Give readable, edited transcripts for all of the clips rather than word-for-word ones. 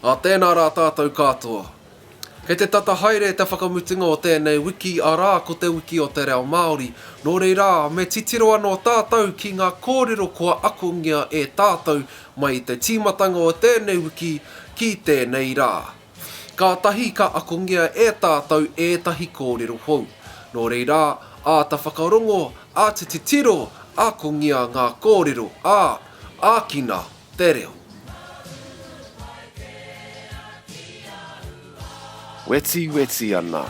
Ā tēnā rā tātou katoa. Kei te tata haere te whakamutunga o tēnei wiki, arā, ko te wiki o te reo Māori. Nō reira, me titiro anō tātou ki ngā kōrero kua akongia e tātou mai i te tīmatanga o tēnei wiki ki tēnei rā. Kātahi ka akongia e tātou ētahi kōrero hou. Nō reira, āta whakarongo, āta titiro, akongia ngā kōrero, ā, ākina te reo. Wetiweti ana,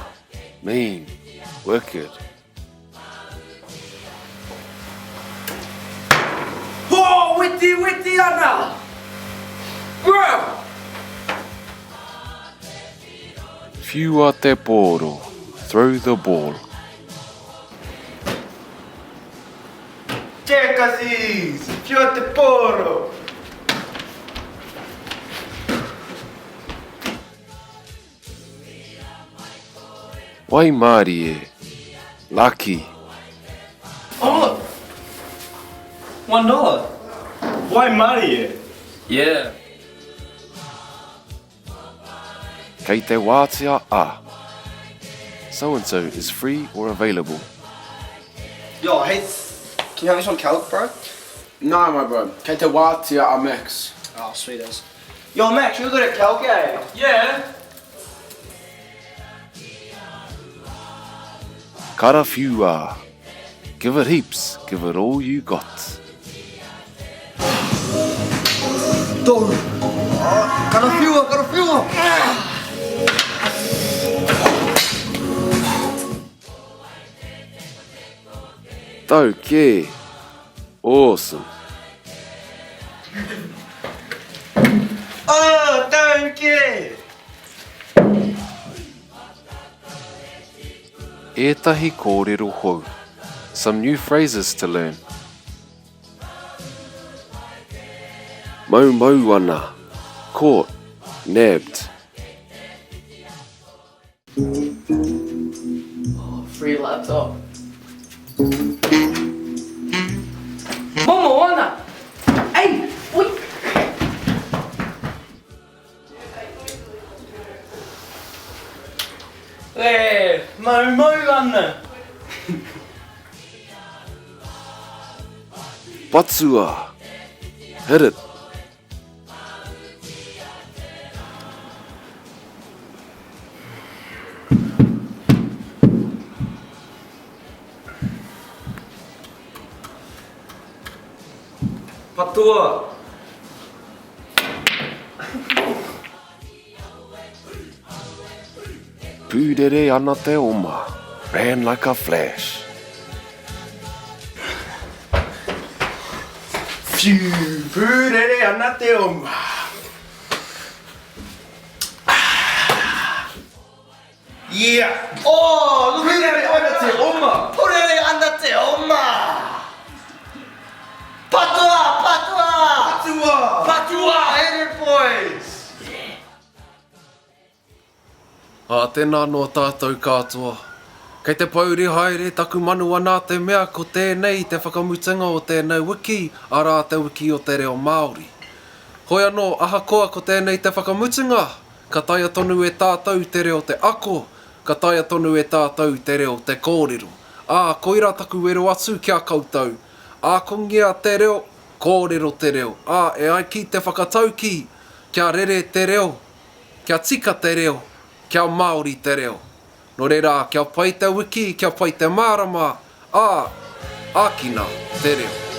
mean, wicked. Ho, wetiweti ana! Bro! Whiua te pōro, throw the ball. Jackassies! Whiua te pōro! Waimarie. Lucky. Oh look! $1. Waimarie! Yeah. Kei te wātea a. So and so is free or available. Yo, hey, can you help me some calc, bro? Nah, my bro. Kei te wātea a Max. Oh, sweet as. Yo, Max, you're good at calc, eh? Yeah. Karawhiua. Give it heaps, give it all you got. Toru. Karawhiua, karawhiua! Tau kē! Awesome! Oh, tau kē! Ētahi kōrero hou. Some new phrases to learn. Moumou ana. Caught. Nabbed. Oh, free laptop. Momo ana! Ei! Ui! E, moumou ana! Patua! Hit it! Patua! Pūrere ana te oma, ran like a flash. Whiu, pūrere ana te oma. Yeah! Oh, look at Pūrere ana te oma! Pūrere ana te oma! Patua! Patua! Patua! Patua! Hit it, boys! Ā, tēnā anō tātou katoa. Kei te pouri haere taku manawa nā te mea ko tēnei te whakamutunga o tēnei wiki, arā te wiki o te reo Māori. Hoi anō, ahakoa ko tēnei te whakamutunga, ka taea tonu e tātou te reo te ako, ka taea tonu e tātou te reo te kōrero. Ā, koirā taku wero atu ki a koutou, ākongia te reo, kōrero te reo, ā, e ai ki te whakataukī, kia rere te reo, Kia tika te reo, kia Māori te reo. Nō reira, kia pai te wiki, kia pai te marama, ā, ākina te reo.